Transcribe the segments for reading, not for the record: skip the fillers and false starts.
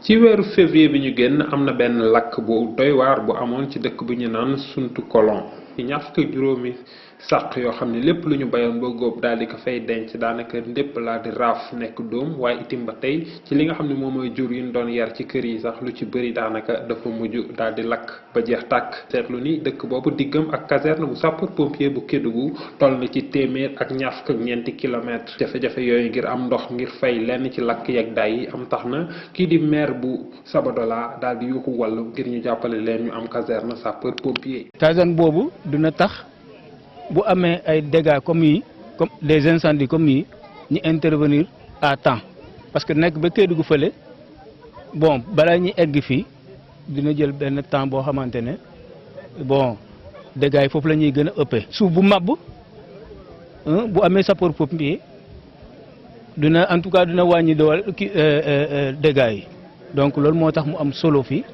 ci weeru février bi ñu génn am na benn lakk bu doy waar bu amoon ci dëkk bu ñu naan Suntu Kolon ci ñaar fukk ak juróomi sàq yoo xam ne lépp lu ñu bayoon ba góob daal di ko fay denc daanaka ndépp laa di raaf nekk dóom waaye itim ba tey ci li nga xam ne moom mooy jur yi ñu doon yar ci kër yi sax lu ci bëri daanaka dafa mujj daal di lakk ba jeex tàkk. seetlu ni dëkk boobu diggam ak caserne bu sapeur pompier bu Kédougou toll na ci téeméer ak ñaar fukk ak ñeenti kilomètres jafe-jafe yooyu ngir am ndox ngir fay lenn ci lakk yeeg day yi am tax na kii di maire bu Sabadola daal di yuuxu wàllu ngir ñu jàppale leen ñu am caserne sapeur pompier. caserne boobu dina tax bu amee ay dégâts comme des incendies comme yi ñu intervenir à temps parce que nekk ba Kédougou fële bon balaa ñuy egg fii dina jël benn temps boo xamante ne bon dégâts yi foofu la ñuy gën a ëppee. suuf bu màbb bu amee sapeur pompier dina en tout cas dina wàññi doole dégâts yi donc loolu moo tax mu am solo fii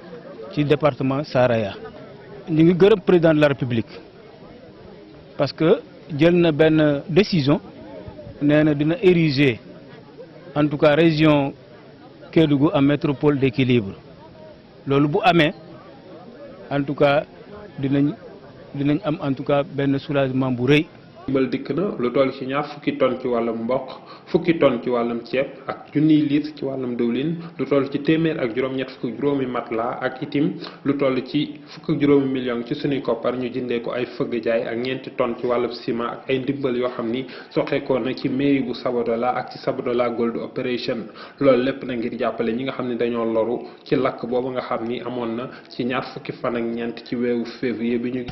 ci département Saraya. ñu ngi gërëm président de la République. parce que jël na benn décision nee na dina ériger en tout cas région Kédougou en métropole d'équilibre loolu bu amee en tout cas dinañ am en tout cas benn soulagement bu rëy. ndimbal dikk na lu toll ci ñaar fukki tonnes ci wàllum mboq fukki tonnes ci wàllum ceeb ak junniy litre ci wàllum dëwlin lu toll ci téeméer ak juróom-ñett fukk juróomi matelas ak itim lu toll ci fukk ak juróomi million ci sunuy koppar ñu jëndee ko ay fëgg jaay ak ñeenti tonnes ci wàllum ciment ak ay ndimbal yoo xam ni soxeekoo na ci mairie bu Sabadola ak ci Sabadola Gold Operation loolu lépp na ngir jàppale ñi nga xam ne dañoo loru ci lakk boobu nga xam ni amoon na ci ñaar fukki fan ak ñeent ci weeru février bi ñu